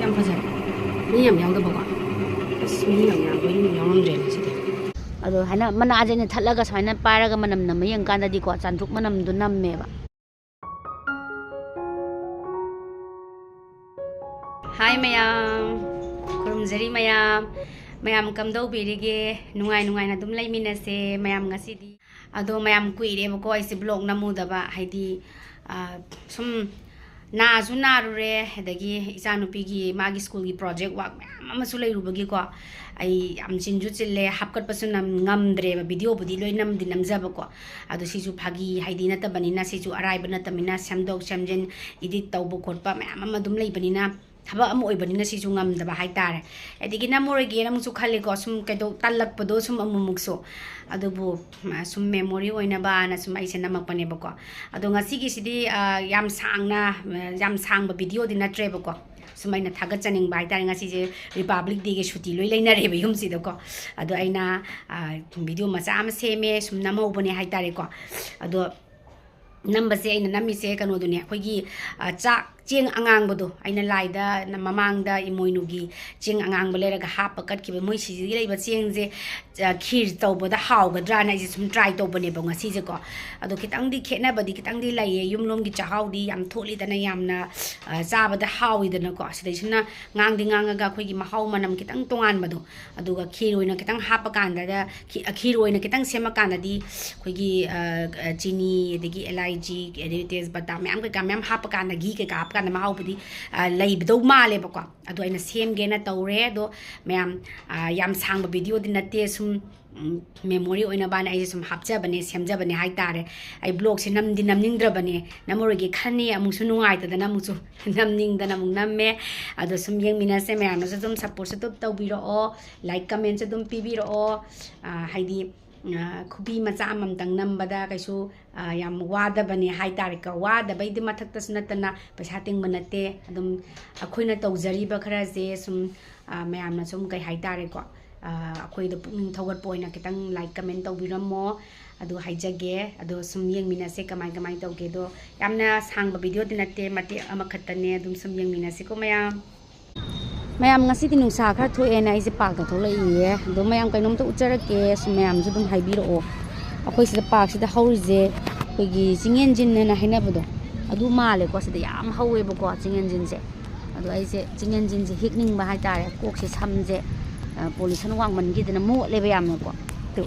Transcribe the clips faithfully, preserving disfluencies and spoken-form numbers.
ꯌꯥꯝ ꯐꯖꯔꯦ꯫ ꯃꯤ ꯌꯥꯝ ꯌꯥꯎꯗꯕꯀꯣ꯫ ꯑꯁ, ꯃꯤ ꯌꯥꯝ ꯌꯥꯝꯕ ꯌꯥꯎꯔꯝꯗ꯭ꯔꯦꯅꯦ ꯁꯤꯗꯤ꯫ ꯑꯗꯣ ꯍꯥꯏꯅ ꯃꯅꯥꯁꯦ ꯑꯩꯅ ꯊꯠꯂꯒ ꯁꯨꯃꯥꯏꯅ ꯄꯥꯏꯔꯒ ꯃꯅꯝ ꯅꯝꯃ ꯌꯦꯡꯀꯥꯟꯗꯗꯤꯀꯣ, ꯆꯥꯟꯗ꯭ꯔꯨꯛ ꯃꯅꯝꯗꯣ ꯅꯝꯃꯦꯕ꯫ ꯍꯥꯏ ꯃꯌꯥꯝ, ꯈꯨꯔꯨꯝꯖꯔꯤ ꯃꯌꯥꯝ꯫ ꯃꯌꯥꯝ ꯀꯝꯗꯧꯕꯤꯔꯤꯒꯦ? ꯅꯨꯡꯉꯥꯏ ꯅꯨꯡꯉꯥꯏꯅ ꯑꯗꯨꯝ ꯂꯩꯃꯤꯟꯅꯁꯦ ꯃꯌꯥꯝ ꯉꯁꯤꯗꯤ꯫ ꯑꯗꯣ ꯃꯌꯥꯝ ꯀꯨꯏꯔꯦꯕꯀꯣ ꯑꯩꯁꯦ vlog ꯅꯝꯃꯨꯗꯕ, ꯍꯥꯏꯗꯤ, ꯑ, ꯁꯨꯝ ꯅꯥꯁꯨ ꯅꯥꯔꯨꯔꯦ, ꯑꯗꯒꯤ ꯏꯆꯥꯅꯨꯄꯤꯒꯤ ꯃꯥꯒꯤ ꯁ꯭ꯀꯨꯜꯒꯤ project work ꯃꯌꯥꯝ ꯑꯃꯁꯨ ꯂꯩꯔꯨꯕꯒꯤꯀꯣ, ꯑꯩ ꯌꯥꯝ ꯆꯤꯟꯁꯨ ꯆꯤꯜꯂꯦ, ꯍꯥꯞꯀꯠꯄꯁꯨ ꯅꯝ-, ꯉꯝꯗ꯭ꯔꯦꯕ, videoꯕꯨꯗꯤ ꯂꯣꯏ ꯅꯝꯗꯤ ꯅꯝꯖꯕꯀꯣ꯫ ꯑꯗꯣ ꯁꯤꯁꯨ ꯐꯥꯒꯤ ꯍꯥꯏꯗꯤ ꯅꯠꯇꯕꯅꯤꯅ, ꯁꯤꯁꯨ ꯑꯔꯥꯏꯕ ꯅꯠꯇꯕꯅꯤꯅ, ꯁꯦꯝꯗꯣꯛ ꯁꯦꯝꯖꯤꯟ, edit ꯇꯧꯕ ꯈꯣꯠꯄ ꯃꯌꯥꯝ ꯑꯃ ꯑꯗꯨꯝ ꯂꯩꯕꯅꯤꯅ, ꯊꯕꯛ ꯑꯃ ꯑꯣꯏꯕꯅꯤꯅ ꯁꯤꯁꯨ ꯉꯝꯗꯕ ꯍꯥꯏꯇꯥꯔꯦ꯫ ꯑꯗꯒꯤ ꯅꯝꯃꯔꯣꯏꯒꯦꯅ ꯑꯃꯨꯛꯁꯨ ꯈꯜꯂꯦꯀꯣ, ꯁꯨꯝ ꯀꯩꯗꯧ-, ꯇꯜꯂꯛꯄꯗꯣ ꯁꯨꯝ ꯑꯃꯨꯛꯃꯨꯛꯁꯨ꯫ ꯑꯗꯨꯕꯨ, ꯁꯨꯝ memory ꯑꯣꯏꯅꯕꯅ ꯁꯨꯝ ꯑꯩꯁꯦ ꯅꯝꯃꯛꯄꯅꯦꯕꯀꯣ꯫ ꯑꯗꯣ ꯉꯁꯤꯒꯤꯁꯤꯗꯤ, ꯑ, ꯌꯥꯝ ꯁꯥꯡꯅ, ꯑ, ꯌꯥꯝ ꯁꯥꯡꯕ videoꯗꯤ ꯅꯠꯇ꯭ꯔꯦꯕꯀꯣ꯫ ꯁꯨꯝ ꯑꯩꯅ ꯊꯥꯒꯠꯆꯅꯤꯡꯕ ꯍꯥꯏꯇꯥꯔꯦ, ꯉꯁꯤꯁꯦ Republic Dayꯒꯤ ꯁꯨꯇꯤ ꯂꯣꯏ ꯂꯩꯅꯔꯦꯕ ꯌꯨꯝꯁꯤꯗꯀꯣ꯫ ꯑꯗꯣ ꯑꯩꯅ, ꯑ, video ꯃꯆꯥ ꯑꯃ ꯁꯦꯝꯃꯦ, ꯁꯨꯝ ꯅꯝꯍꯧꯕꯅꯦ ꯍꯥꯏꯇꯥꯔꯦꯀꯣ꯫ ꯑꯗꯣ ꯅꯝꯕꯁꯦ, ꯑꯩꯅ ꯅꯝꯃꯤꯁꯦ ꯀꯩꯅꯣꯗꯨꯅꯦ, ꯑꯩꯈꯣꯏꯒꯤ, ꯑ, ꯆꯥꯛ ꯆꯦꯡ ꯑꯉꯥꯡꯕꯗꯣ, ꯑꯩꯅ ꯂꯥꯏꯗ ꯅ-, ꯃꯃꯥꯡꯗ ꯏꯃꯣꯏꯅꯨꯒꯤ ꯆꯦꯡ ꯑꯉꯥꯡꯕ ꯂꯩꯔꯒ ꯍꯥꯞꯄ ꯀꯠꯈꯤꯕ, ꯃꯣꯏ ꯁꯤꯁꯤꯒꯤ ꯂꯩꯕ ꯆꯦꯡꯁꯦ, ꯑ, ꯈꯤꯔ ꯇꯧꯕꯗ ꯍꯥꯎꯒꯗ꯭ꯔꯥꯅ ꯑꯩꯁꯦ ꯁꯨꯝ try ꯇꯧꯕꯅꯦꯕ ꯉꯁꯤꯁꯦꯀꯣ꯫ ꯑꯗꯣ ꯈꯤꯇꯪꯗꯤ ꯈꯦꯠꯅꯕꯗꯤ ꯈꯤꯇꯪꯗꯤ ꯂꯩꯌꯦ, ꯌꯨꯝꯂꯣꯝꯒꯤ ꯆꯥꯛꯍꯥꯎꯗꯤ ꯌꯥꯝ ꯊꯣꯠꯂꯤꯗꯅ, ꯌꯥꯝꯅ, ꯑ, ꯆꯥꯕꯗ ꯍꯥꯎꯋꯤꯗꯅꯀꯣ꯫ ꯁꯤꯗꯩꯁꯤꯅ ꯉꯥꯡꯗꯤ ꯉꯥꯡꯉꯒ ꯑꯩꯈꯣꯏꯒꯤ ꯃꯍꯥꯎ ꯃꯅꯝ ꯈꯤꯇꯪ ꯇꯣꯉꯥꯟꯕꯗꯣ, ꯑꯗꯨꯒ ꯈꯤꯔ ꯑꯣꯏꯅ ꯈꯤꯇꯪ ꯍꯥꯞꯄ ꯀꯥꯟꯗꯗ, ꯈꯤ-, ꯑ, ꯈꯤꯔ ꯑꯣꯏꯅ ꯈꯤꯇꯪ ꯁꯦꯝꯃꯀꯥꯟꯗꯗꯤ ꯑꯩꯈꯣꯏꯒꯤ, ꯑ, ꯑ, ꯆꯤꯅꯤ, ꯑꯗꯒꯤ ꯑꯦꯂꯥꯏꯆꯤ, ꯑꯗꯒꯤ ꯇꯦꯖꯄꯇꯥ ꯃꯌꯥꯝ ꯀꯩꯀꯥ ꯃꯌꯥꯝ ꯍꯥꯞꯄ ꯀꯥꯟꯗ, ꯘꯤ ꯀꯩꯀꯥ ꯍꯥꯞꯄ ꯀꯥꯟꯗ ꯃꯍꯥꯎꯕꯨꯗꯤ, ꯑ, ꯂꯩꯕꯗꯧ ꯃꯥꯜꯂꯦꯕꯀꯣ꯫ ꯑꯗꯣ ꯑꯩꯅ ꯁꯦꯝꯒꯦꯅ ꯇꯧꯔꯦ꯫ ꯑꯗꯣ ꯃꯌꯥꯝ, ꯑ, ꯌꯥꯝ ꯁꯥꯡꯕ videoꯗꯤ ꯅꯠꯇꯦ, ꯁꯨꯝ, ꯎꯝ, memory ꯑꯣꯏꯅꯕꯅ ꯑꯩꯁꯦ ꯁꯨꯝ ꯍꯥꯞꯆꯕꯅꯦ, ꯁꯦꯝꯖꯕꯅꯦ ꯍꯥꯏꯇꯥꯔꯦ꯫ ꯑꯩ vlogꯁꯦ ꯅꯝꯗꯤ ꯅꯝꯅꯤꯡꯗ꯭ꯔꯕꯅꯦ, ꯅꯝꯃꯔꯣꯏꯒꯦ ꯈꯟꯅꯤ, ꯑꯃꯨꯛꯁꯨ ꯅꯨꯡꯉꯥꯏꯇꯗꯅ ꯑꯃꯨꯛꯁꯨ ꯅꯝꯅꯤꯡꯗꯅ ꯑꯃꯨꯛ ꯅꯝꯃꯦ꯫ ꯑꯗꯣ ꯁꯨꯝ ꯌꯦꯡꯃꯤꯟꯅꯁꯦ, ꯃꯌꯥꯝꯅꯁꯨ ꯑꯗꯨꯝ supportꯁꯨ ꯑꯗꯨꯝ ꯇꯧꯕꯤꯔꯛꯑꯣ, like commentꯁꯨ ꯑꯗꯨꯝ ꯄꯤꯕꯤꯔꯛꯑꯣ꯫ ꯑ, ꯍꯥꯏꯗꯤ, ꯑ, ꯈꯨꯕꯤ ꯃꯆꯥ ꯑꯃꯃꯝꯇꯪ ꯅꯝꯕꯗ ꯀꯩꯁꯨ, ꯑ, ꯌꯥꯝ ꯋꯥꯗꯕꯅꯦ ꯍꯥꯏꯇꯥꯔꯦꯀꯣ꯫ ꯋꯥꯗꯕꯩꯗꯤ ꯃꯊꯛꯇꯁꯨ ꯅꯠꯇꯅ ꯄꯩꯁꯥ ꯇꯤꯡꯕ ꯅꯠꯇꯦ꯫ ꯑꯗꯨꯝ ꯑꯩꯈꯣꯏꯅ ꯇꯧꯖꯔꯤꯕ ꯈꯔꯁꯦ ꯁꯨꯝ, ꯑ, ꯃꯌꯥꯝꯅ ꯁꯨꯝ ꯀꯩ ꯍꯥꯏꯇꯥꯔꯦꯀꯣ, ꯑ, ꯑꯩꯈꯣꯏꯗ ꯄꯨꯛꯅꯤꯡ ꯊꯧꯒꯠꯄ ꯑꯣꯏꯅ ꯈꯤꯇꯪ like comment ꯇꯧꯕꯤꯔꯝꯃꯣ꯫ ꯑꯗꯨ ꯍꯥꯏꯖꯒꯦ꯫ ꯑꯗꯣ ꯁꯨꯝ ꯌꯦꯡꯃꯤꯟꯅꯁꯦ ꯀꯃꯥꯏ ꯀꯃꯥꯏ ꯇꯧꯒꯦꯗꯣ꯫ ꯌꯥꯝꯅ ꯁꯥꯡꯕ videoꯗꯤ ꯅꯠꯇꯦ, ꯃꯇꯦꯛ ꯑꯃꯈꯛꯇꯅꯦ꯫ ꯑꯗꯨꯝ ꯁꯨꯝ ꯌꯦꯡꯃꯤꯟꯅꯁꯤꯀꯣ ꯃꯌꯥꯝ꯫ ꯃꯌꯥꯝ, ꯉꯁꯤꯗꯤ ꯅꯨꯡꯁꯥ ꯈꯔ ꯊꯣꯛꯑꯦꯅ ꯑꯩꯁꯦ ꯄꯥꯔꯛꯇ ꯊꯣꯛꯂꯛꯏꯌꯦ꯫ ꯑꯗꯣ ꯃꯌꯥꯝ, ꯀꯩꯅꯣꯝꯇ ꯎꯠꯆꯔꯛꯀꯦ, ꯁꯨꯝ ꯃꯌꯥꯝꯁꯨ ꯑꯗꯨꯝ ꯍꯥꯏꯕꯤꯔꯛꯑꯣ꯫ ꯑꯩꯈꯣꯏ ꯁꯤꯗ ꯄꯥꯔꯛꯁꯤꯗ ꯍꯧꯔꯤꯁꯦ ꯑꯩꯈꯣꯏꯒꯤ ꯆꯤꯡꯌꯦꯟꯖꯤꯟ ꯍꯥꯏꯅ ꯍꯥꯏꯅꯕꯗꯣ, ꯑꯗꯨ ꯃꯥꯜꯂꯦꯀꯣ꯫ ꯁꯤꯗ ꯌꯥꯝ ꯍꯧꯋꯦꯕꯀꯣ ꯆꯤꯡꯌꯦꯟꯖꯤꯟꯁꯦ꯫ ꯑꯗꯣ ꯑꯩꯁꯦ ꯆꯤꯡꯌꯦꯟꯖꯤꯟꯁꯦ ꯍꯦꯛꯅꯤꯡꯕ ꯍꯥꯏꯇꯥꯔꯦ꯫ ꯀꯣꯛꯁꯦ, ꯁꯝꯁꯦ, ꯄꯣꯂꯨꯁꯟ ꯋꯥꯡꯃꯟꯈꯤꯗꯅ ꯃꯣꯠꯂꯦꯕ ꯌꯥꯝꯅꯀꯣ꯫ ꯑꯗꯨ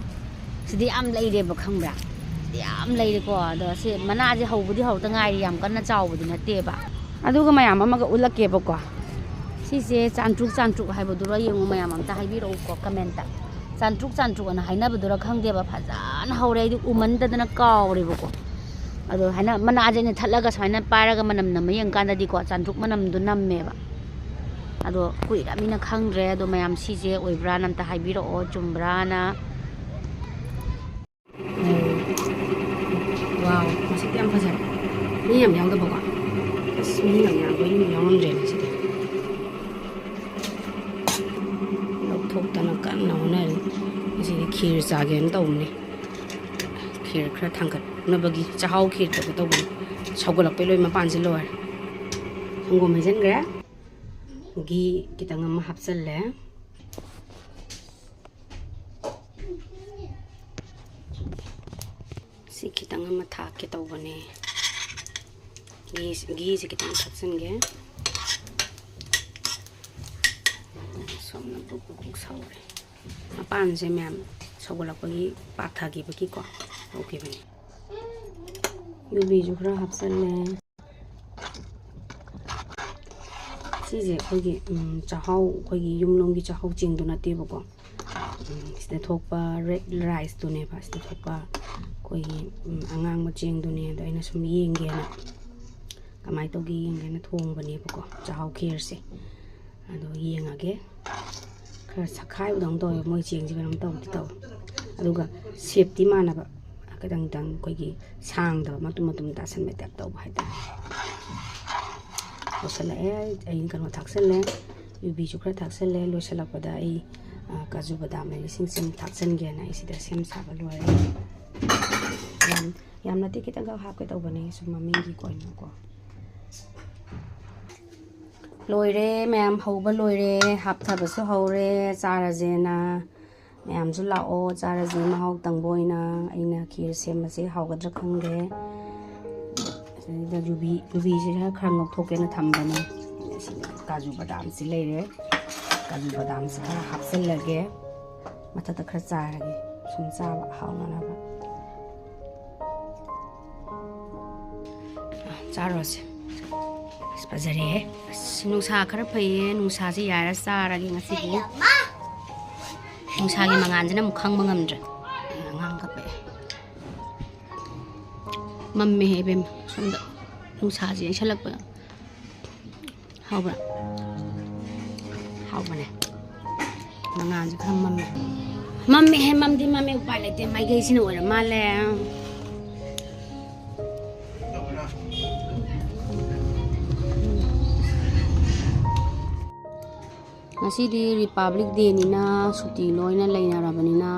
ꯁꯤꯗꯤ ꯌꯥꯝ ꯂꯩꯔꯦꯕ, ꯈꯪꯕ꯭ꯔꯥ? ꯁꯤꯗꯤ ꯌꯥꯝ ꯂꯩꯔꯦꯀꯣ꯫ ꯑꯗꯣ ꯁꯤ ꯃꯅꯥꯁꯦ ꯍꯧꯕꯗꯤ ꯍꯧꯔꯛꯇ ꯉꯥꯏꯔꯤ, ꯌꯥꯝ ꯀꯟꯅ ꯆꯥꯎꯕꯗꯤ ꯅꯠꯇꯦꯕ꯫ ꯑꯗꯨꯒ ꯃꯌꯥꯝ ꯑꯃꯒ ꯎꯠꯂꯛꯀꯦꯕꯀꯣ꯫ ꯁꯤꯁꯦ ꯆꯥꯟꯇ꯭ꯔꯨꯛ ꯆꯥꯟꯇ꯭ꯔꯨꯛ ꯍꯥꯏꯕꯗꯨꯔ ꯌꯦꯡꯉꯨ, ꯃꯌꯥꯝ ꯑꯝꯇ ꯍꯥꯏꯕꯤꯔꯛꯎꯀꯣ ꯀꯃꯦꯟꯇ꯫ ꯆꯥꯟꯇ꯭ꯔꯨꯛ ꯆꯥꯟꯇ꯭ꯔꯨꯛ ꯑꯅ ꯍꯥꯏꯅꯕꯗꯨꯔ ꯈꯪꯗꯦꯕ, ꯐꯖꯅ ꯍꯧꯔꯦ꯫ ꯑꯩꯗꯤ ꯎꯃꯟꯗꯗꯅ ꯀꯥꯎꯔꯦꯕꯀꯣ꯫ ꯑꯗꯣ ꯍꯥꯏꯅ ꯃꯅꯥꯁꯦ ꯑꯩꯅ ꯊꯠꯂꯒ ꯁꯨꯃꯥꯏꯅ ꯄꯥꯏꯔꯒ ꯃꯅꯝ ꯅꯝꯃ ꯌꯦꯡꯀꯥꯟꯗꯗꯤꯀꯣ, ꯆꯥꯟꯇ꯭ꯔꯨꯛ ꯃꯅꯝꯗꯣ ꯅꯝꯃꯦꯕ꯫ ꯑꯗꯣ ꯀꯨꯏꯔꯕꯅꯤꯅ ꯈꯪꯗ꯭ꯔꯦ꯫ ꯑꯗꯣ ꯃꯌꯥꯝ, ꯁꯤꯁꯦ ꯑꯣꯏꯕ꯭ꯔꯥꯅ ꯑꯝꯇ ꯍꯥꯏꯕꯤꯔꯛꯑꯣ, ꯆꯨꯝꯕ꯭ꯔꯥꯅ꯫ ꯋꯥꯎ, ꯃꯁꯛꯇꯤ ꯌꯥꯝ ꯐꯖꯔꯦ꯫ ꯃꯤ ꯌꯥꯝ ꯌꯥꯎꯗꯕꯀꯣ꯫ ꯑꯁ, ꯃꯤ ꯌꯥꯝ ꯌꯥꯝꯕ ꯌꯨꯝ ꯌꯥꯎꯔꯝꯗ꯭ꯔꯦ ꯉꯁꯤꯗꯤ꯫ ꯂꯧꯊꯣꯛꯇꯅ ꯀꯟꯅ ꯍꯣꯠꯅꯔꯤ꯫ ꯉꯁꯤꯗꯤ ꯈꯤꯔ ꯆꯥꯒꯦꯅ ꯇꯧꯕꯅꯦ꯫ ꯈꯤꯔ ꯈꯔ ꯊꯥꯡꯒꯠꯅꯕꯒꯤ ꯆꯥꯛꯍꯥꯎ ꯈꯤꯔ ꯇꯧꯒꯦ ꯇꯧꯕꯅꯦ꯫ ꯁꯧꯒꯠꯂꯛꯄꯩ ꯂꯣꯏ ꯃꯄꯥꯟꯁꯦ ꯂꯣꯏꯔꯦ꯫ ꯁꯪꯒꯣꯝ ꯍꯩꯖꯤꯟꯈ꯭ꯔꯦ꯫ ꯘꯤ ꯈꯤꯇꯪ ꯑꯃ ꯍꯥꯞꯆꯜꯂꯦ꯫ ꯁꯤ ꯈꯤꯇꯪ ꯑꯃ ꯊꯥꯛꯀꯦ ꯇꯧꯕꯅꯦ꯫ ꯘꯤꯁ-, ꯘꯤꯁꯦ ꯈꯤꯇꯪ ꯊꯥꯛꯆꯤꯟꯒꯦ꯫ ꯁꯣꯝꯅ ꯕꯨꯛ ꯕꯨꯛ ꯕꯨꯛ ꯁꯧꯔꯦ꯫ ꯃꯄꯥꯟꯁꯦ ꯃꯌꯥꯝ ꯁꯧꯒꯠꯂꯛꯄꯒꯤ ꯄꯥꯊꯈꯤꯕꯒꯤꯀꯣ ꯇꯧꯈꯤꯕꯅꯦ꯫ ꯌꯨꯕꯤꯁꯨ ꯈꯔ ꯍꯥꯞꯆꯜꯂꯦ꯫ ꯁꯤꯁꯦ ꯑꯩꯈꯣꯏꯒꯤ, ꯎꯝ, ꯆꯥꯛꯍꯥꯎ, ꯑꯩꯈꯣꯏꯒꯤ ꯌꯨꯝꯂꯣꯝꯒꯤ ꯆꯥꯛꯍꯥꯎ ꯆꯦꯡꯗꯣ ꯅꯠꯇꯦꯕꯀꯣ꯫ ꯎꯝ, ꯁꯤꯗ ꯊꯣꯛꯄ ꯔꯦꯗ ꯔꯥꯏꯁꯇꯨꯅꯦꯕ, ꯁꯤꯗ ꯊꯣꯛꯄ ꯑꯩꯈꯣꯏꯒꯤ, ꯎꯝ, ꯑꯉꯥꯡꯕ ꯆꯦꯡꯗꯨꯅꯦ꯫ ꯑꯗꯣ ꯑꯩꯅ ꯁꯨꯝ ꯌꯦꯡꯒꯦꯅ, ꯀꯃꯥꯏꯅ ꯇꯧꯒꯦ ꯌꯦꯡꯒꯦꯅ ꯊꯣꯡꯕꯅꯦꯕꯀꯣ, ꯆꯥꯛꯍꯥꯎ ꯈꯦꯔꯁꯦ꯫ ꯑꯗꯣ ꯌꯦꯡꯉꯒꯦ꯫ ꯈꯔ ꯁꯛꯈꯥꯏꯕꯗꯧꯅ ꯇꯧꯋꯦ, ꯃꯣꯏ ꯆꯦꯡꯁꯦ ꯀꯩꯅꯣꯝ ꯇꯧꯗꯤ ꯇꯧꯋꯦ꯫ ꯑꯗꯨꯒ ꯁꯦꯞꯇꯤ ꯃꯥꯟꯅꯕ, ꯈꯤꯇꯪ ꯈꯤꯇꯪ ꯑꯩꯈꯣꯏꯒꯤ ꯁꯥꯡꯗꯕ, ꯃꯇꯨꯝ ꯃꯇꯨꯝ ꯇꯥꯁꯟꯕꯩ ꯇꯥꯏꯞ ꯇꯧꯕ ꯍꯥꯏꯇꯥꯔꯦ꯫ ꯂꯣꯏꯁꯤꯜꯂꯛꯑꯦ꯫ ꯑꯩ ꯀꯩꯅꯣ ꯊꯥꯛꯆꯜꯂꯦ, ꯌꯨꯕꯤꯁꯨ ꯈꯔ ꯊꯥꯛꯆꯜꯂꯦ꯫ ꯂꯣꯏꯁꯤꯜꯂꯛꯄꯗ ꯑꯩ, ꯑ, ꯀꯥꯖꯨ ꯕꯗꯥꯝ ꯂꯩꯔꯤꯁꯤꯡꯁꯦ ꯑꯃꯨꯛ ꯊꯥꯛꯆꯟꯒꯦꯅ ꯑꯩ ꯁꯤꯗ ꯁꯦꯝ ꯁꯥꯕ ꯂꯣꯏꯔꯦ꯫ ꯌꯥꯝ, ꯌꯥꯝ ꯅꯠꯇꯦ, ꯈꯤꯇꯪꯈꯛ ꯍꯥꯞꯀꯦ ꯇꯧꯕꯅꯦ, ꯁꯨꯝ ꯃꯃꯤꯡꯒꯤ ꯑꯣꯏꯅꯀꯣ꯫ ꯂꯣꯏꯔꯦ ꯃꯌꯥꯝ, ꯍꯧꯕ ꯂꯣꯏꯔꯦ, ꯍꯥꯞꯊꯕꯁꯨ ꯍꯧꯔꯦ꯫ ꯆꯥꯔꯁꯦꯅ ꯃꯌꯥꯝꯁꯨ ꯂꯥꯛꯑꯣ, ꯆꯥꯔꯁꯦ꯫ ꯃꯍꯥꯎ ꯇꯪꯕ ꯑꯣꯏꯅ ꯑꯩꯅ ꯈꯤꯔ ꯁꯦꯝꯕꯁꯦ ꯍꯥꯎꯒꯗ꯭ꯔꯥ ꯈꯪꯗꯦ꯫ ꯑꯁꯤꯗ ꯌꯨꯕꯤ, ꯌꯨꯕꯤꯁꯦ ꯈꯔ ꯈꯔ ꯉꯧꯊꯣꯛꯀꯦꯅ ꯊꯝꯕꯅꯦ꯫ ꯑꯁꯤꯗ ꯀꯥꯖꯨ ꯕꯗꯥꯝꯁꯤ ꯂꯩꯔꯦ, ꯀꯥꯖꯨ ꯕꯗꯥꯝꯁꯤ ꯈꯔ ꯍꯥꯞꯆꯤꯜꯂꯒꯦ꯫ ꯃꯊꯛꯇ ꯈꯔ ꯆꯥꯏꯔꯒꯦ, ꯁꯨꯝ ꯆꯥꯕ ꯍꯥꯎꯅꯅꯕ꯫ ꯆꯥꯔꯨꯔꯁꯦ꯫ ꯑꯁ, ꯐꯖꯔꯦꯍꯦ꯫ ꯑꯁ, ꯅꯨꯡꯁꯥ ꯈꯔ ꯐꯩꯌꯦ, ꯅꯨꯡꯁꯥꯁꯦ ꯌꯥꯏꯔ ꯆꯥꯔꯒꯦ ꯉꯁꯤꯗꯤ꯫ ꯅꯨꯡꯁꯥꯒꯤ ꯃꯉꯥꯜꯁꯤꯅ ꯑꯃꯨꯛ ꯈꯪꯕ ꯉꯝꯗ꯭ꯔꯦ꯫ ꯑꯉꯥꯡ ꯀꯞꯄꯛꯑꯦ꯫ ꯃꯝꯃꯦꯍꯦ ꯏꯕꯦꯝꯃ, ꯁꯣꯝꯗ ꯅꯨꯡꯁꯥꯁꯦ ꯌꯩꯁꯜꯂꯛꯄ꯫ ꯍꯥꯎꯕ꯭ꯔꯥ? ꯍꯥꯎꯕꯅꯦ꯫ ꯃꯉꯥꯜꯁꯦ ꯈꯔ ꯃꯝꯃꯦ꯫ ꯃꯝꯃꯦꯍꯦ, ꯃꯝꯗꯤ ꯃꯝꯃꯦ, ꯎꯄꯥꯏ ꯂꯩꯇꯦ꯫ ꯃꯥꯏꯀꯩꯁꯤꯅ ꯑꯣꯏꯔ ꯃꯥꯜꯂꯦ꯫ ꯉꯁꯤꯗꯤ Republic Dayꯅꯤꯅ ꯁꯨꯇꯤ ꯂꯣꯏꯅ ꯂꯩꯅꯔꯕꯅꯤꯅ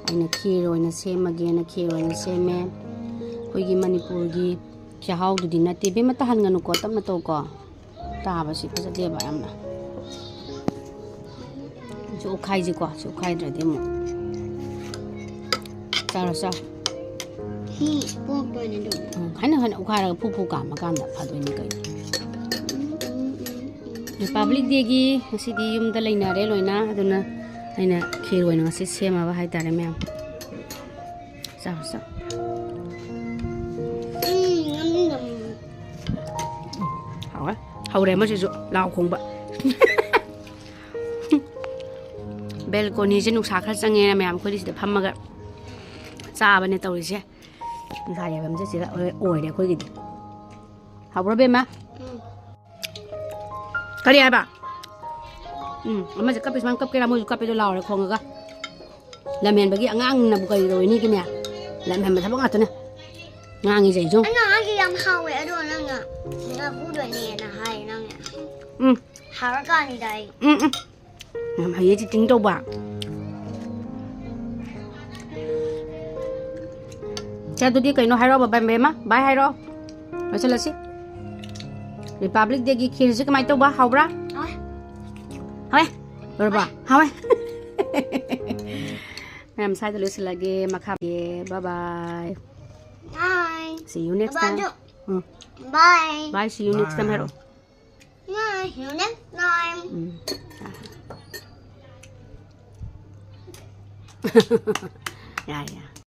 ꯑꯩꯅ ꯈꯦꯔ ꯑꯣꯏꯅ ꯁꯦꯝꯃꯒꯦꯅ ꯈꯦꯔ ꯑꯣꯏꯅ ꯁꯦꯝꯃꯦ꯫ ꯑꯩꯈꯣꯏꯒꯤ ꯃꯅꯤꯄꯨꯔꯒꯤ ꯆꯥꯛꯍꯥꯎꯗꯨꯗꯤ ꯅꯠꯇꯦ꯫ ꯏꯕꯦꯝꯃ, ꯇꯥꯍꯟꯒꯅꯨꯀꯣ, ꯇꯞꯅ ꯇꯧꯀꯣ꯫ ꯇꯥꯕꯁꯤ ꯐꯖꯗꯦꯕ ꯌꯥꯝꯅ꯫ ꯁꯤ ꯑꯣꯠꯈꯥꯏꯁꯤꯀꯣ, ꯁꯤ ꯑꯣꯠꯈꯥꯏꯗ꯭ꯔꯗꯤ ꯑꯃꯨꯛ꯫ ꯆꯥꯔꯣ, ꯆꯥꯔꯣ꯫ ꯁꯤ ꯄꯣꯛꯇꯣꯏꯅꯦ ꯑꯗꯨꯝ꯫ ꯎꯝ, ꯍꯥꯏꯅ ꯍꯥꯏꯅ ꯑꯣꯠꯈꯥꯏꯔꯒ ꯐꯨ ꯐꯨ ꯀꯥꯝꯃꯀꯥꯟꯗ ꯐꯗꯣꯏꯅꯤ ꯀꯩꯅꯣ꯫ ꯎꯝ, ꯎꯝ, ꯎꯝ, ꯎꯝ꯫ Republic Dayꯒꯤ ꯉꯁꯤꯗꯤ ꯌꯨꯝꯗ ꯂꯩꯅꯔꯦ ꯂꯣꯏꯅ, ꯑꯗꯨꯅ ꯑꯩꯅ ꯈꯦꯔ ꯑꯣꯏꯅ ꯉꯁꯤ ꯁꯦꯝꯃꯕ ꯍꯥꯏꯇꯥꯔꯦ ꯃꯌꯥꯝ꯫ ꯆꯥꯎ, ꯆꯥꯎ꯫ ꯎꯝ, ꯉꯝ, ꯉꯝ꯫ ꯍꯥꯎꯋꯦ꯫ ꯍꯧꯔꯦ ꯑꯃꯁꯤꯁꯨ ꯂꯥꯎ ꯈꯣꯡꯕ꯫ Balconyꯁꯦ ꯅꯨꯡꯁꯥ ꯈꯔ ꯆꯪꯉꯦꯅ ꯃꯌꯥꯝ ꯑꯩꯈꯣꯏꯗꯤ ꯁꯤꯗ ꯐꯝꯃꯒ ꯆꯥꯕꯅꯦ ꯇꯧꯔꯤꯁꯦ꯫ ꯅꯨꯡꯁꯥ ꯌꯥꯏꯐꯝꯁꯦ ꯁꯤꯗ ꯑꯣꯏꯔꯦ ꯑꯩꯈꯣꯏꯒꯤꯗꯤ꯫ ꯍꯥꯎꯕ꯭ꯔꯣ ꯕꯦꯝꯃ? ꯎꯝ꯫ ꯀꯔꯤ ꯍꯥꯏꯕ? ꯎꯝ, ꯑꯃꯁꯦ ꯀꯞꯄꯤ ꯁꯨꯃꯥꯏꯅ ꯀꯞꯀꯦꯔꯥ? ꯃꯣꯏꯁꯨ ꯀꯞꯄꯦꯗꯣ ꯂꯥꯎꯔꯦ ꯈꯣꯡꯉꯒ꯫ ꯂꯝꯍꯦꯟꯕꯒꯤ ꯑꯉꯥꯡꯅꯕꯨ ꯀꯔꯤ ꯇꯧꯔꯤꯅꯤꯒꯤꯅꯦ? ꯂꯝꯍꯦꯟꯕ ꯊꯕꯛ ꯉꯥꯛꯇꯅꯦ ꯉꯥꯡꯉꯤꯁꯦ ꯑꯩꯁꯨ꯫ ꯑꯩꯅ ꯍꯥꯏꯁꯦ ꯌꯥꯝ ꯍꯥꯎꯋꯦ, ꯑꯗꯣ ꯅꯪꯅ ꯅꯥꯄꯨꯗꯣꯏꯅꯦꯅ ꯍꯥꯏ ꯅꯪꯅ꯫ ꯎꯝ꯫ ꯍꯥꯎꯔꯀꯥꯟꯗ ꯑꯩ꯫ ꯎꯝ, ꯎꯝ꯫ ꯌꯥꯝ ꯍꯩꯌꯦ cheating ꯇꯧꯕ꯫ ꯁꯦ, ꯑꯗꯨꯗꯤ ꯀꯩꯅꯣ ꯍꯥꯏꯔꯛꯑꯣ, ꯕꯦꯝꯃ? Bye ꯍꯥꯏꯔꯛꯑꯣ꯫ ꯂꯣꯏꯁꯤꯜꯂꯁꯤ꯫ Republic Day ꯒꯤ ꯈꯤꯔꯁꯤ ꯀꯃꯥꯏꯅ ꯇꯧꯕ? ꯍꯥꯎꯕ꯭ꯔꯥ? ꯍꯥꯎꯋꯦ꯫ ꯂꯣꯏꯔꯕꯣ? ꯍꯥꯎꯋꯦ꯫ ꯃꯌꯥꯝ ꯁ꯭ꯋꯥꯏꯗ ꯂꯣꯏꯁꯤꯜꯂꯒꯦ꯫ ꯃꯈꯥ꯫ Bye bye꯫ Bye. See you next time. Bye. Um. Bye. Bye, see you next time ꯍꯥꯏꯔꯛꯑꯣ꯫ Bye. See you next time. ꯎꯝ꯫ ꯌꯥꯔꯦ, ꯌꯥꯔꯦ꯫